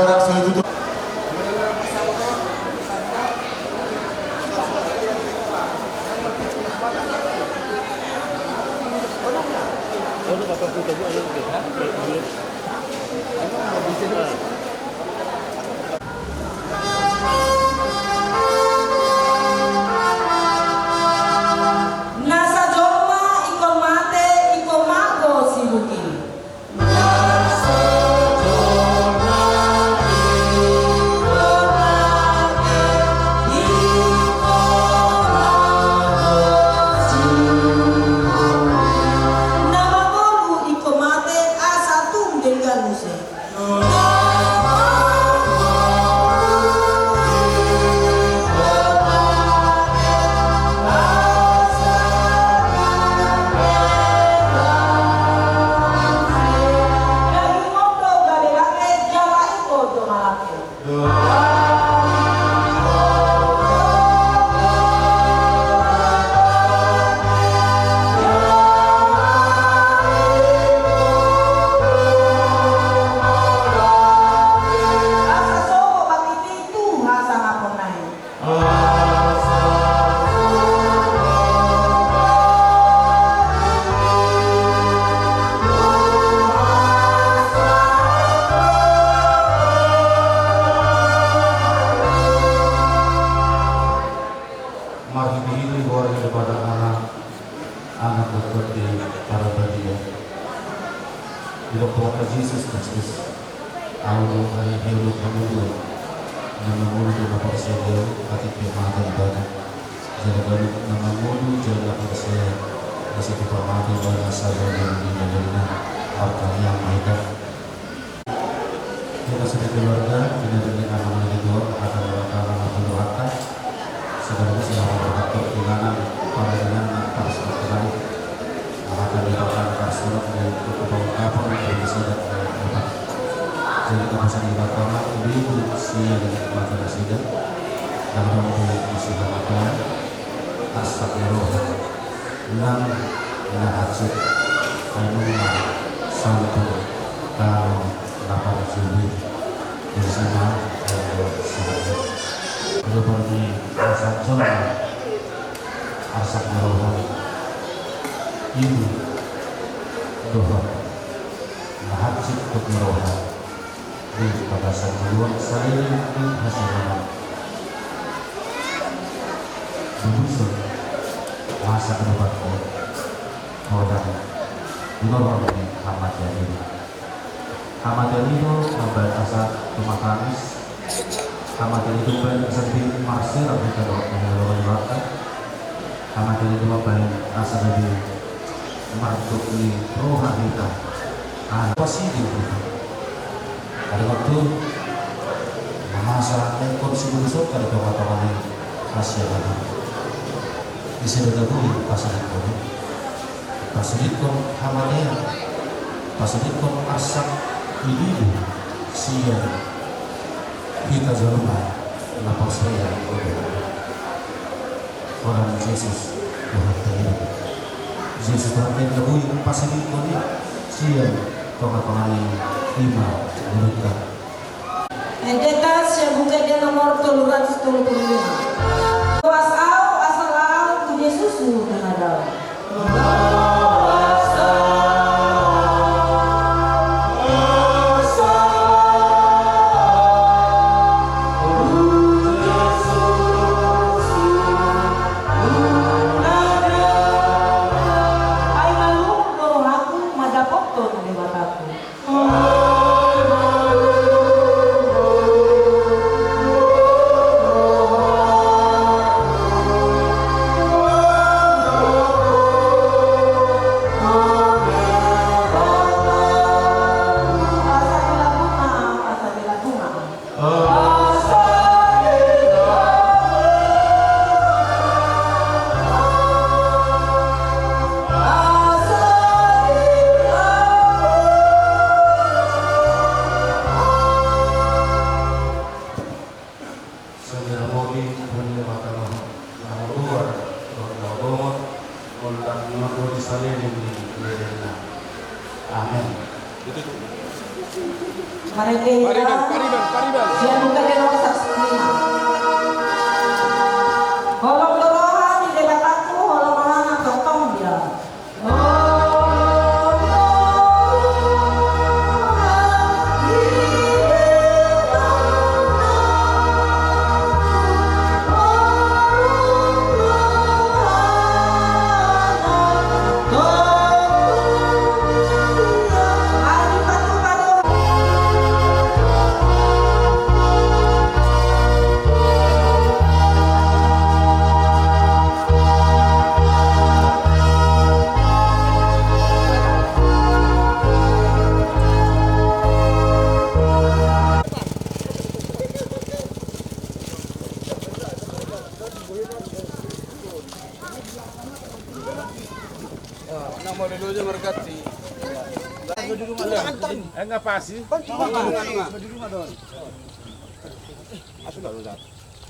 Na sajomma ingkon mate, ingkon mago sibuk i. Na mangolu ingkon mate, asa tung denggan muse. Marhitehite goar ni Debata Ama, Anak, dohot Tondi Parbadia. Didok Tuhanta Jesus Kristus, ahu do ari, ahu do pangurupion. Na mangolu tu na porsea di ahu, atik pe mate ibana. Jala ganup na mangolu jala porsea, asa tung pe mate ibana, sabagian ni na lelengna, martangiang ma hita. Hita sada keluarga, di na denggan amang na di luar, hata ni Debata na mangapuli hata, sekaligus na mangapuli hata, inganan, para inganan, para sekali. Hata ni Debata na tarsurat di buku Pengungkapon, di Debata. Jadi, kapasan Debata ma, di sian mata nasida, dalam buku isi hamatean, arsak ni roha. Nang na hansit, ai nunga sampur, tano na parjolo i, di si ma, ai do sahat. Rupa ni na sajomma, arsak ni roha, ibu, dohot na hansit tu ni roha. Di bagasan ngolu on saleleng ni hasiangan. Di bagasan masa ke depan on, holan di bagasan hamatean i. Hamatean i do mambahen asa tumatangis. Hamatean i do mambahen asa di marsirat di tano ni halomoan ni Debata. Hamatean i do mambahen asa gabe mardok ni roha hita. Ah, pasti di hita. Adong waktu na masa na ingkon sibotoonta di tongatonga ni hasiangan. Ise do na boi pasidingkon i? Pasidingkon hamatean, pasidingkon arsak ni ibu sian hita jolma na porsea. Holan Jesus Tuhanta i. Jesus Tuhanta i na boi pasidingkon i sian tongatonga ni ima ngolunta. Endenta sian buku ende nomor tolu ratus tolu pulu lima. Boas ahu, asal ahu tu Jesus huhut na dao. Ai malum do rohaku mandapothon Debataku. Songon i ma di hami na mangolu, na mangolu, na mangolu, molo tung mangolu di saleleng ni lelengna. Amen. Marende hita. Dia marganti. Enggak pasti.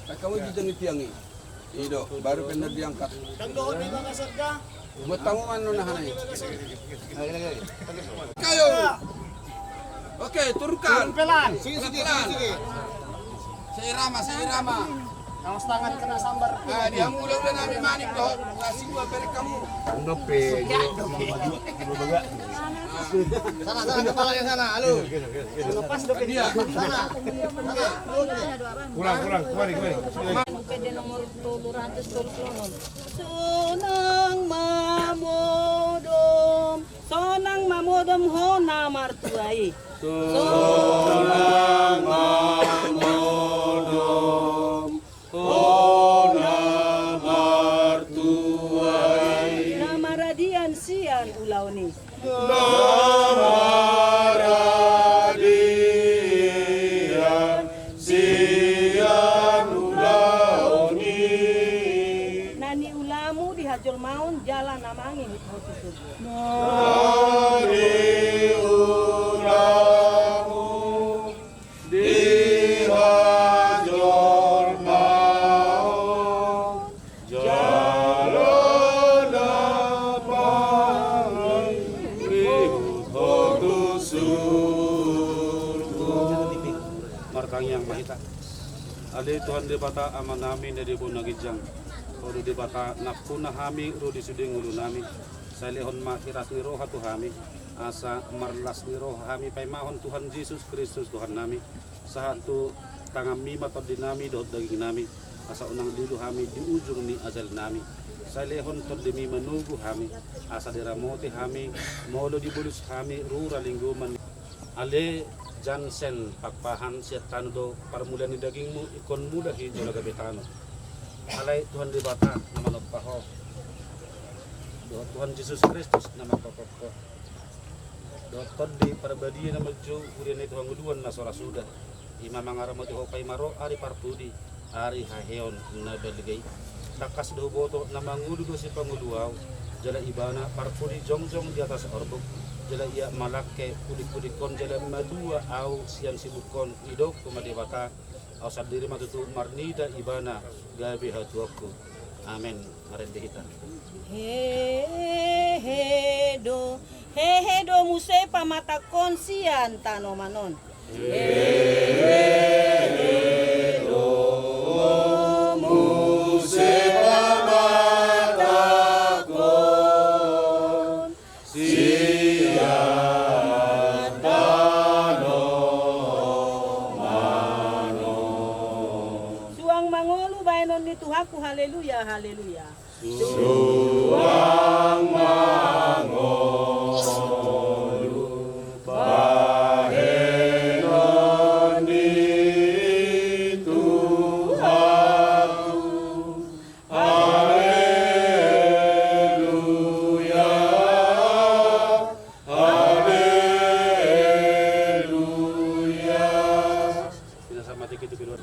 Kamu di tiang i. Ido, baru pernah diangkat. Buat tamu mana nah, hai? Kayo. Oke, turunkan. Pelan-pelan. Sigi, sigi, sigi, sigi. Seirama, seirama. Awas tangan kena sambar. Ah, dia mulai udah nami manik toh. Kasih gua beri kamu. Nope. Sana, sana, kepala yang sana, halo. Lepas dong dia. Sana. Sana. Pulang, pulang, kemari, kemari. P D nomor tolu ratus tolu puluh enam. Sonang mamodom, sonang mamodom ho na martua i. Sonang mamodom ho na martua i. Na maradian sian ulaon i. Na maradian sian ulaon i. Na niulamu di hajolmaon jala na mangihut ho tu surgo. Na niulamu di hajolmaon jala na mangihut ho tu surgo. Martangiang ma hita. Ale Tuhan Debata Amanami na di banua ginjang, Ho do Debata nampuna hami ro di sude ngolunami. Sai lehon ma hiras ni roha tu hami, asa marlas ni roha hami paimahon Tuhan Jesus Kristus Tuhannami. Sahat tu tanganmi ma tondinami dohot dagingnami, asa unang diulu hami di ujung ni ajalnami. Sai lehon tondimi manogu hami, asa diramoti hami molo dibolus hami rura linggoman. Ale Jansen Pakpahan, sian tano do parmulean ni dagingmu, ingkon mula hita jala gabe tano. Alai Tuhan Debata na manompa ho, dohot Tuhan Jesus Kristus na mangkopkop ho, dohot Tondi Parbadia na manjou huria ni hangoluan na so ra suda, i ma mangaramoti ho paima ro ari parpudi, ari haheon na balga i. Tangkas do huboto na mangolu do Sipangolu ahu, jala Ibana parpudi jongjong di atas orbuk, jala Ia malangke pudingpudingkon jala malua ahu sian sibukon. Didok ho ma Debata, ahu sandiri ma tutu marnida Ibana gabe hatuaonku. Amen. Marende hita. Hehe do, hehe do muse pamatangkon sian tanoman on. Hehe do muse pamatangkon sian tanoman on. Suang mangolu baenon ni Tuhanku, haleluya, haleluya. Suang mangolu baenon ni Tuhanku. Haleluya, haleluya. Kita sama dikit dulu.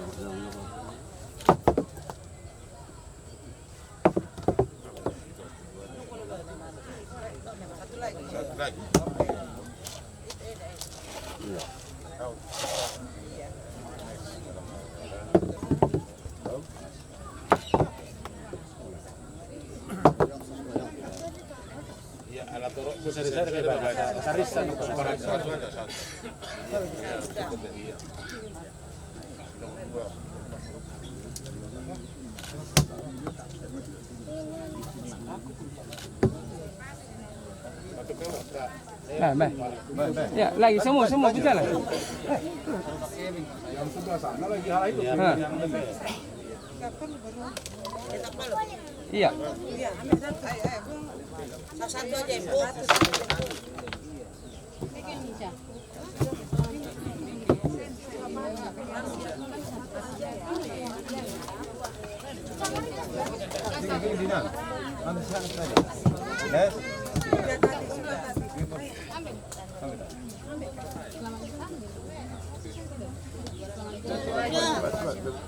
Nah, baik. Ya, lagi semua, semua berjalan. Ha. Iya.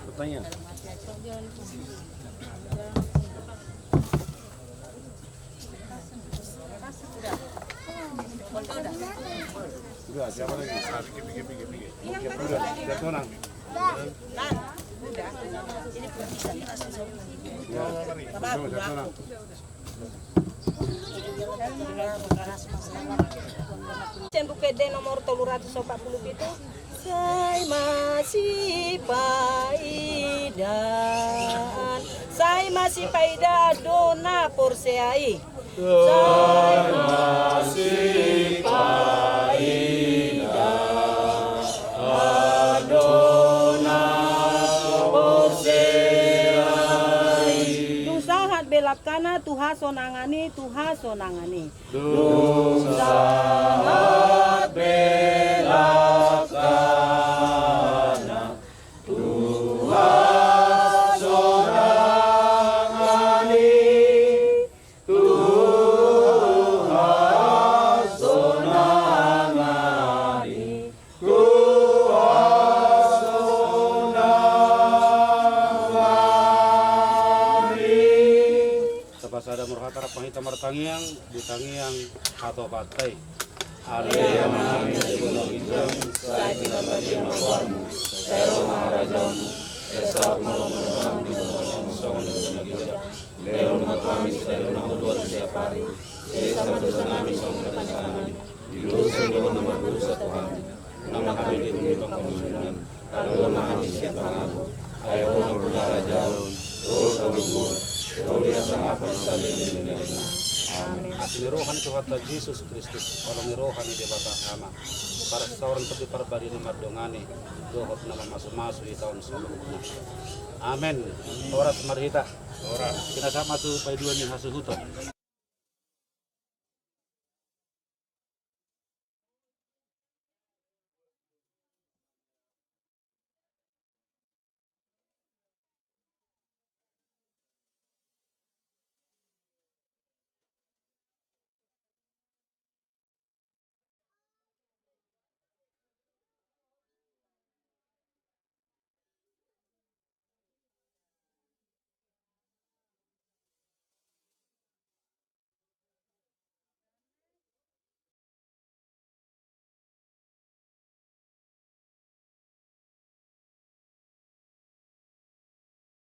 Pertanyaan. Udah, siapa lagi? Udah, udah, tonang. Udah, udah, tonang. Sian Buku Ende nomor tolu ratus opat pulu pitu. Sai masipaidaan, sai masipaidaan do na porsea i. Sai masipaidaan do na porsea i. Dung sahat be langkana tu hasonangan i, tu hasonangan i. Dung sahat be langkana tu hasonangan i, tu hasonangan i, tu hasonangan i. Tapasada ma rohanta, rap ma hita martangiang di tangiang hatopanta i. Ale Amanami na di banua ginjang, sai pinarbadia ma goarMu, sai ro ma harajaonMu, sai saut ma lomo ni rohaM di banua tonga on songon na di banua ginjang. Lehon ma tu hami sadari on hangoluan siapari, sesa ma dosanami songon na dosanami di dosa ni dongan na mardosa tu hami. Unang ma hami dihundul tu pangunjunan, palua ma hami sian pangago. Ai Ho do nampuna harajaon, dohot hagogoon, dohot hasangapan saleleng ni lelengna. Amen. Asi ni roha ni Tuhanta Jesus Kristus, holong ni roha ni Debata Ama, parsaoran Tondi Parbadia na mandongani dohot na mamasumasu hita on saluhutna. Amen. Horas ma di hita. Horas. Pinasahat ma tu paidua ni hasuhuton.